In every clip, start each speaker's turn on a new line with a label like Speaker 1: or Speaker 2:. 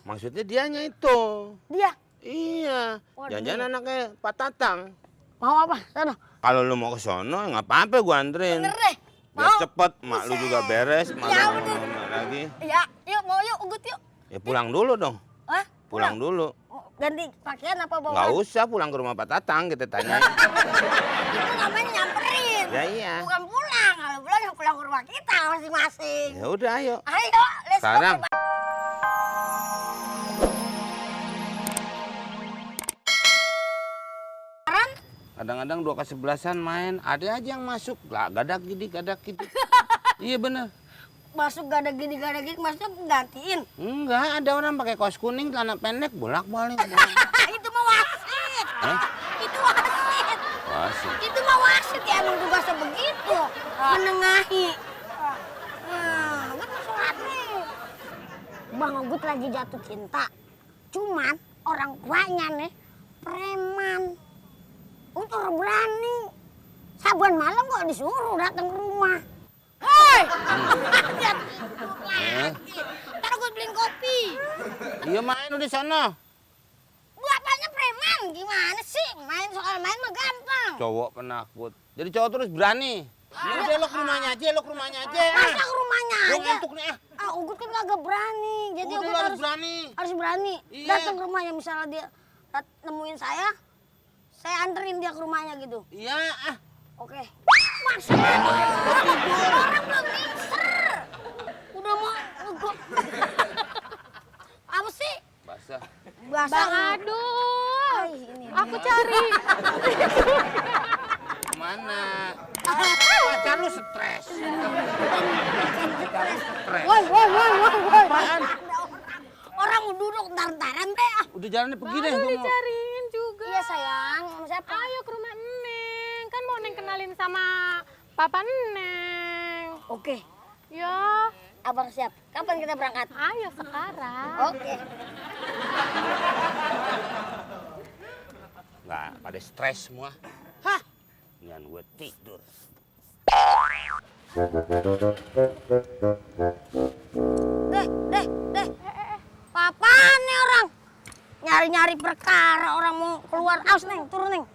Speaker 1: Maksudnya dianya itu.
Speaker 2: Dia?
Speaker 1: Iya.
Speaker 2: Waduh.
Speaker 1: Jangan anaknya Pak Tatang.
Speaker 2: Mau apa? Sana.
Speaker 1: Kalau lu mau ke sono, nggak apa-apa gua anterin.
Speaker 2: Bener deh.
Speaker 1: Biar
Speaker 2: Mau?
Speaker 1: cepet, mak lu juga beres, mak
Speaker 2: Ya,
Speaker 1: lu
Speaker 2: bener.
Speaker 1: mau lagi.
Speaker 2: Iya, yuk mau yuk, Ugut yuk.
Speaker 1: Ya pulang dulu dong.
Speaker 2: Hah?
Speaker 1: Pulang dulu.
Speaker 2: Ganti pakaian apa bawa?
Speaker 1: Nggak usah pulang ke rumah Pak Tatang, kita tanya.
Speaker 2: Itu namanya nyamperin.
Speaker 1: Ya iya.
Speaker 2: Bukan pulang. Kalau pulang ya pulang ke rumah kita masing-masing.
Speaker 1: Ya udah ayo.
Speaker 2: Ayo, let's
Speaker 1: Sekarang.
Speaker 2: go.
Speaker 1: Kadang-kadang 2 ke 11-an main, ada aja yang masuk. Lah, gadak gini. Iya bener.
Speaker 2: Masuk gak ada gini, maksudnya gantiin.
Speaker 1: Enggak, ada orang pakai kaos kuning, celana pendek, bolak-balik.
Speaker 2: Itu mah wasit.
Speaker 1: Hah?
Speaker 2: Itu wasit.
Speaker 1: Wasit.
Speaker 2: Itu mah wasit ya, emang tugasnya begitu. Menengahi. Gue tuh sholat nih. Bang Ogut lagi jatuh cinta. Cuman orang tuanya nih preman. Ugut orang berani. Sabuan malam kok disuruh datang ke rumah. Hei! Ntar gue beliin kopi.
Speaker 1: Iya main udah sana.
Speaker 2: Bapaknya preman, gimana sih? Main soal main mah gampang.
Speaker 1: Cowok penakut. Jadi cowok terus berani. Udah lo ke rumahnya aja,
Speaker 2: Masa ke rumahnya
Speaker 1: Gua
Speaker 2: aja?
Speaker 1: ngantuk nih.
Speaker 2: Ugut kan kagak berani. Jadi
Speaker 1: Udah
Speaker 2: Ugut
Speaker 1: lo harus berani.
Speaker 2: harus berani.
Speaker 1: Iya.
Speaker 2: Datang ke rumahnya, misalnya dia nemuin saya anterin dia ke rumahnya gitu.
Speaker 1: Iya,
Speaker 2: Oke. Masa orang belum mixer. Udah mau ngegok. Apa sih?
Speaker 1: basah.
Speaker 2: Basah.
Speaker 3: Bang Adul,
Speaker 2: Ay, ini
Speaker 3: aku
Speaker 2: dia.
Speaker 3: cari.
Speaker 1: Mana? Pacar lu stres.
Speaker 2: Woi.
Speaker 1: Apaan?
Speaker 2: Orang mau duduk ntar-ntaran teh.
Speaker 1: Udah jalannya pergi deh.
Speaker 3: Aduh
Speaker 1: Gua mau.
Speaker 3: dicariin juga.
Speaker 2: Iya sayang, sama siapa?
Speaker 3: Ayo ke rumah Neng. Kan mau Neng kenalin sama Papa Neng.
Speaker 2: Oke,
Speaker 3: Ya,
Speaker 2: abang siap. Kapan kita berangkat?
Speaker 3: ayo sekarang.
Speaker 2: Oke.
Speaker 1: Nggak, pada stres semua.
Speaker 2: Hah?
Speaker 1: Jangan gue tidur.
Speaker 2: Deh. Apaan nih orang? Nyari-nyari perkara orang mau keluar. Aus, Neng, turun, Neng.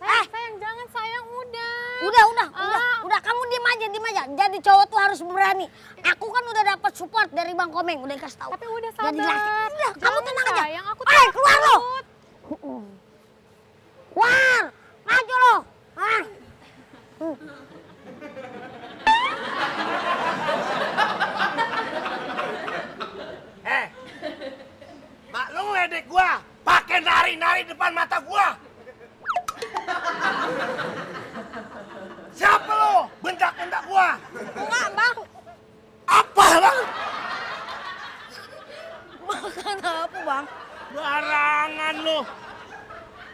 Speaker 3: Sayang, jangan sayang, udah.
Speaker 2: Udah. Kamu diem aja. Jadi cowok tuh harus berani. Aku kan udah dapat support dari Bang Komeng, udah dikasih tahu.
Speaker 3: Tapi udah
Speaker 2: Jadi
Speaker 3: sabar.
Speaker 2: laki. Udah, kamu
Speaker 3: Jangan,
Speaker 2: tenang aja.
Speaker 3: sayang, aku
Speaker 2: Ayo, keluar lo.
Speaker 3: takut.
Speaker 2: Keluar. Maju lo. Ah.
Speaker 4: Mak lu ngeledek gua, pakai nari-nari depan mata gua. Siapa lu? Bentak-bentak gua.
Speaker 2: Enggak, Bang.
Speaker 4: Apa, Bang?
Speaker 2: Makan apa, Bang?
Speaker 4: Barangan lu.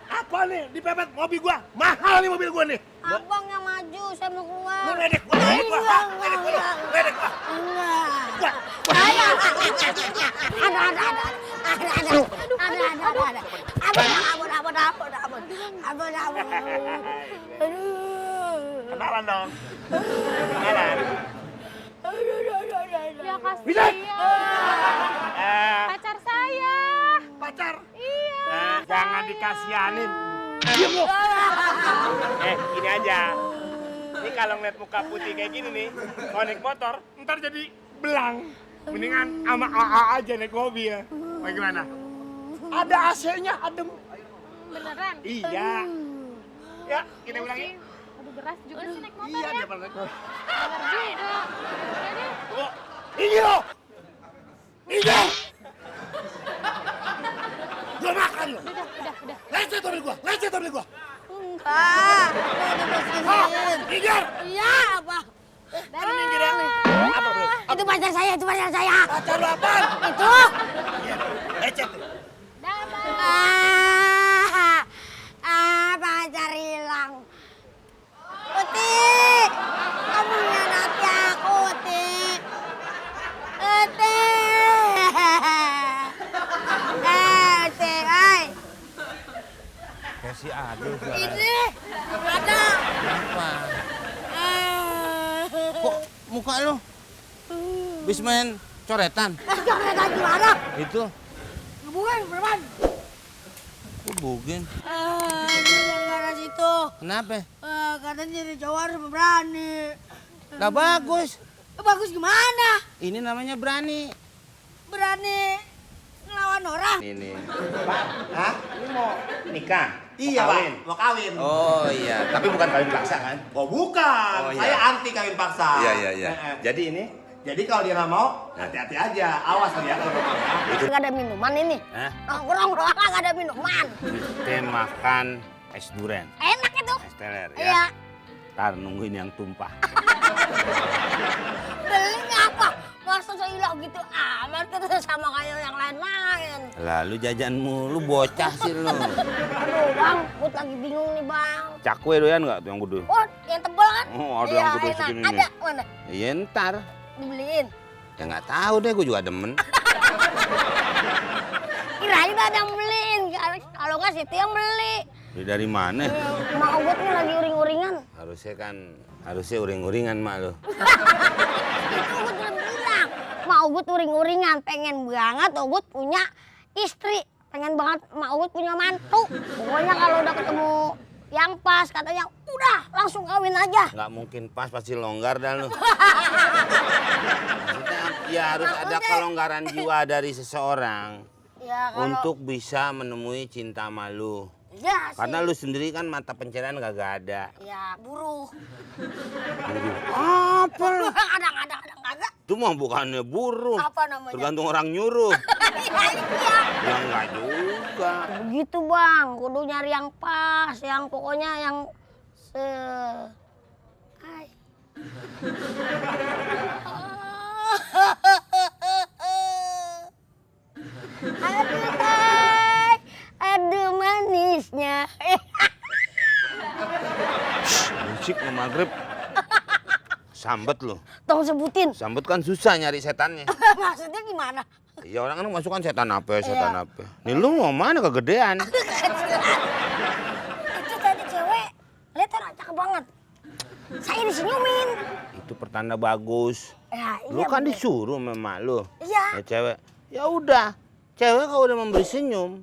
Speaker 4: Apa nih? Dipepet mobil gua. Mahal nih mobil gua nih.
Speaker 2: Abang yang maju, saya mau keluar.
Speaker 4: Lu ledek gua, ledek gua.
Speaker 2: Enggak,
Speaker 4: Ha? Ledek gua lu. Ledek gua.
Speaker 2: Enggak.
Speaker 4: Gua. Kenalan dong. Kenalan.
Speaker 3: Ya
Speaker 4: Bisa?
Speaker 3: kasihan. Pacar saya.
Speaker 4: Pacar.
Speaker 3: Iya.
Speaker 4: Jangan dikasianin. Diam lu. Gini aja. Ini kalau ngeliat muka putih kayak gini nih, kalau naik motor, ntar jadi belang. Mendingan sama AA aja naik mobil. Bagaimana? Ada AC-nya, adem.
Speaker 3: Beneran.
Speaker 4: Iya. Ya, kita ulangi.
Speaker 3: Aduh, beras juga sih naik motor
Speaker 4: Iya,
Speaker 3: ya.
Speaker 4: dia pernah naik motor.
Speaker 3: Bener juga. Udah deh.
Speaker 4: Oh, ini lo. Ini. Gua makan lo.
Speaker 3: Udah.
Speaker 4: Lecet mobil gua, lecet mobil gua.
Speaker 2: Enggak.
Speaker 4: Oh, minggir.
Speaker 2: Iya, apa?
Speaker 4: Ada minggir ya. Apa bro?
Speaker 2: Itu pacar saya.
Speaker 4: Pacar lu apaan?
Speaker 2: Itu.
Speaker 4: Iya, lecet tuh.
Speaker 3: Dah, Bang.
Speaker 2: Pacar hilang. Uti, kamu mengkhianati aku, Uti. Uti. Uti, hai.
Speaker 1: Kayak si Adul suaranya.
Speaker 2: Ini ada.
Speaker 1: Apa? Kok muka lu? Bis main Coretan.
Speaker 2: Coretan gimana?
Speaker 1: Itu.
Speaker 2: Bukan, beneran.
Speaker 1: Bukan.
Speaker 2: Ini gara-gara situ.
Speaker 1: Kenapa?
Speaker 2: Katanya jadi jawara berani.
Speaker 1: Lah bagus.
Speaker 2: Bagus gimana?
Speaker 1: Ini namanya berani.
Speaker 2: Berani ngelawan orang.
Speaker 1: Ini.
Speaker 4: Pak, hah? Ini mau nikah?
Speaker 5: Iya,
Speaker 4: Mau
Speaker 5: Pak.
Speaker 4: kawin?
Speaker 5: Mau kawin.
Speaker 1: Oh iya, tapi bukan kawin paksa kan?
Speaker 5: Oh, bukan.
Speaker 1: Oh, iya.
Speaker 5: Saya anti kawin paksa.
Speaker 1: Iya, iya, iya.
Speaker 4: Jadi ini?
Speaker 5: Jadi kalau dia nggak mau, hati-hati aja. Awas dia kalau nggak mau. Ya.
Speaker 2: Gak ada minuman ini.
Speaker 1: Hah?
Speaker 2: Nongkrong doang gak ada minuman.
Speaker 1: Kita makan es durian.
Speaker 2: Enak itu.
Speaker 1: Es teler ya.
Speaker 2: Iya.
Speaker 1: Ntar nungguin yang tumpah.
Speaker 2: Beli ngapa? Masa saya gitu amat gitu sama kayak yang lain-lain.
Speaker 1: Lalu jajan mulu bocah sih lu.
Speaker 2: Aduh bang, gue lagi bingung nih bang.
Speaker 1: Cakwe doyan nggak tuh yang gede?
Speaker 2: Oh, yang tebel kan?
Speaker 1: Oh, ada
Speaker 2: Iya,
Speaker 1: yang gede
Speaker 2: enak.
Speaker 1: segini nih.
Speaker 2: Ada, mana?
Speaker 1: Iya ntar.
Speaker 2: Dibeliin.
Speaker 1: Ya nggak tahu deh, gue juga demen.
Speaker 2: Kirain ada yang beliin. Kalau nggak situ yang beli.
Speaker 1: Beli dari mana?
Speaker 2: Mak Ugut nih lagi uring-uringan.
Speaker 1: Harusnya uring-uringan mak lu.
Speaker 2: Itu Ugut udah bilang. Mak Ugut uring-uringan. Pengen banget Ugut punya istri. Pengen banget Mak Ugut punya mantu. Pokoknya kalau udah ketemu yang pas katanya udah langsung kawin aja.
Speaker 1: Nggak mungkin pas, pasti longgar dah lu. Maksudnya ya harus ada kelonggaran jiwa dari seseorang
Speaker 2: Ya kalau
Speaker 1: untuk bisa menemui cinta malu.
Speaker 2: ya sih.
Speaker 1: Karena lu sendiri kan mata pencerahan kagak ada.
Speaker 2: Ya buruh.
Speaker 1: Apa lu?
Speaker 2: Kadang-kadang kagak.
Speaker 1: Itu mah bukannya burung.
Speaker 2: Apa namanya?
Speaker 1: Tergantung orang nyuruh.
Speaker 2: Iya.
Speaker 1: Ya enggak juga.
Speaker 2: Begitu bang, kudu nyari yang pas, yang pokoknya yang Hai. Aduh hai, aduh manisnya.
Speaker 1: Musik mau maghrib. Sambet lu.
Speaker 2: Tolong sebutin.
Speaker 1: Sambet kan susah nyari setannya.
Speaker 2: Maksudnya gimana?
Speaker 1: Ya orang kan masukkan setan apa, setan
Speaker 2: Iya.
Speaker 1: apa. Nih lu mau mana kegedean?
Speaker 2: Itu tadi cewek, lihat orang cakep banget. Saya disenyumin.
Speaker 1: Itu pertanda bagus.
Speaker 2: Ya,
Speaker 1: Lu
Speaker 2: iya
Speaker 1: kan
Speaker 2: bener.
Speaker 1: disuruh sama emak lu.
Speaker 2: Iya.
Speaker 1: Ya cewek. Ya udah. Cewek kalau udah memberi senyum,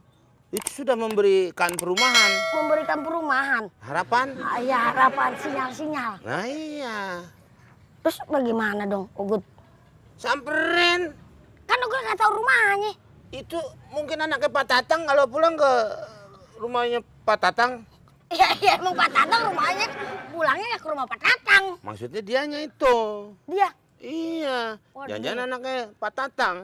Speaker 1: itu sudah memberikan perumahan.
Speaker 2: Memberikan perumahan.
Speaker 1: Harapan?
Speaker 2: Ah, ya harapan sinyal-sinyal.
Speaker 1: Nah iya.
Speaker 2: Terus bagaimana dong, Ugut?
Speaker 1: Samperin.
Speaker 2: Kan Ugut nggak tahu rumahnya.
Speaker 1: Itu mungkin anaknya Pak Tatang kalau pulang ke rumahnya Pak Tatang.
Speaker 2: Iya, emang Pak Tatang rumahnya pulangnya ya ke rumah Pak Tatang.
Speaker 1: Maksudnya dianya itu.
Speaker 2: Dia
Speaker 1: Iya.
Speaker 2: Waduh.
Speaker 1: Jangan anaknya Pak Tatang.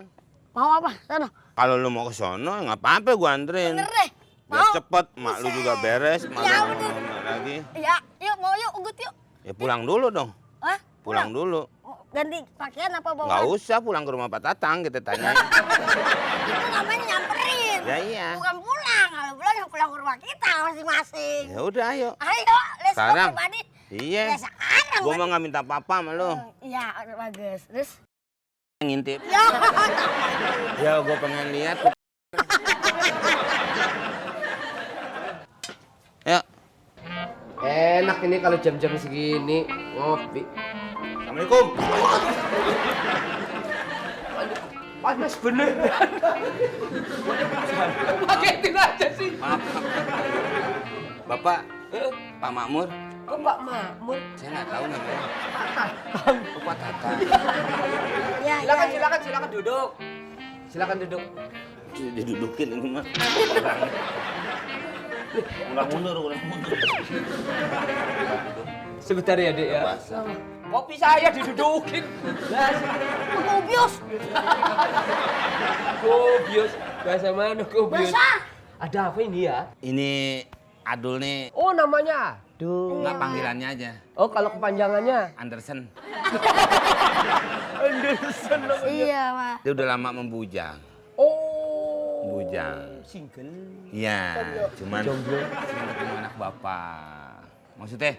Speaker 2: mau apa? Sana.
Speaker 1: Kalau lu mau ke sono nggak apa-apa gua anterin.
Speaker 2: Bener deh.
Speaker 1: Biar
Speaker 2: Mau?
Speaker 1: cepet, mak lu juga beres, mak
Speaker 2: Ya,
Speaker 1: lu
Speaker 2: bener.
Speaker 1: mau lagi.
Speaker 2: Ya, yuk mau yuk Ugut yuk.
Speaker 1: Ya pulang dulu dong.
Speaker 2: Hah?
Speaker 1: Pulang dulu.
Speaker 2: Ganti pakaian apa bawa?
Speaker 1: Nggak usah pulang ke rumah Pak Tatang, kita tanya.
Speaker 2: Itu namanya nyamperin.
Speaker 1: Ya iya.
Speaker 2: Bukan pulang. Kalau pulang ya pulang ke rumah kita masing-masing.
Speaker 1: Ya udah ayo.
Speaker 2: Ayo, let's go
Speaker 1: Sekarang?
Speaker 2: pribadi.
Speaker 1: Iya.
Speaker 2: Ya sekarang.
Speaker 1: Gua mah nggak minta apa-apa sama lu.
Speaker 2: Iya, bagus. Terus?
Speaker 1: Ngintip.
Speaker 2: Ya,
Speaker 1: Ya gua pengen lihat. Ya.
Speaker 6: Enak ini kalau jam-jam segini ngopi.
Speaker 1: Assalamualaikum.
Speaker 6: Panas bener. Paketin aja sih.
Speaker 1: Maaf. Bapak, Pak Makmur.
Speaker 6: Kok Pak Makmur?
Speaker 1: Saya nggak tahu namanya. Oh, Pak Tatang.
Speaker 2: ya,
Speaker 6: Silakan,
Speaker 2: ya.
Speaker 6: silakan, silakan duduk. Silakan duduk.
Speaker 1: Didudukin ini mah. Ulang mundur.
Speaker 6: Sebentar ya, Dek ya.
Speaker 1: Basah.
Speaker 6: Kopi saya didudukin. Lah,
Speaker 2: Kopius.
Speaker 6: kobios. Bahasa mana kobios?
Speaker 2: Basah.
Speaker 6: Ada apa ini ya?
Speaker 1: Ini Adul nih,
Speaker 6: Oh, namanya Adul.
Speaker 1: nggak panggilannya aja.
Speaker 6: Oh, kalau kepanjangannya
Speaker 1: Anderson.
Speaker 6: Anderson namanya.
Speaker 2: Iya, Pak.
Speaker 1: Dia udah lama membujang.
Speaker 6: Oh.
Speaker 1: Bujang.
Speaker 6: Single.
Speaker 1: Iya, cuman
Speaker 6: Jomblo.
Speaker 1: sering ketemu anak bapak. Maksudnya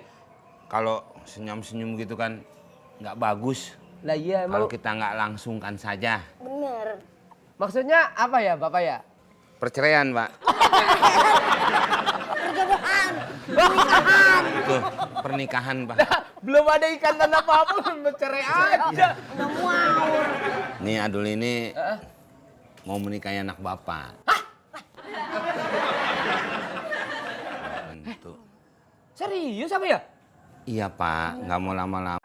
Speaker 1: kalau senyum-senyum gitu kan nggak bagus.
Speaker 6: Lah iya
Speaker 1: Kalau
Speaker 6: emang.
Speaker 1: kita nggak langsungkan saja.
Speaker 2: Bener.
Speaker 6: Maksudnya apa ya, Bapak ya?
Speaker 1: Perceraian, Pak.
Speaker 2: Perjodohan. Pernikahan.
Speaker 1: Tuh, pernikahan, Pak.
Speaker 6: Belum ada ikatan apa-apa, bercerai aja.
Speaker 2: Udah mau.
Speaker 1: Nih Adul ini mau menikahi anak Bapak. Tentu.
Speaker 6: Serius apa ya?
Speaker 1: Iya, Pak. Nggak mau lama-lama.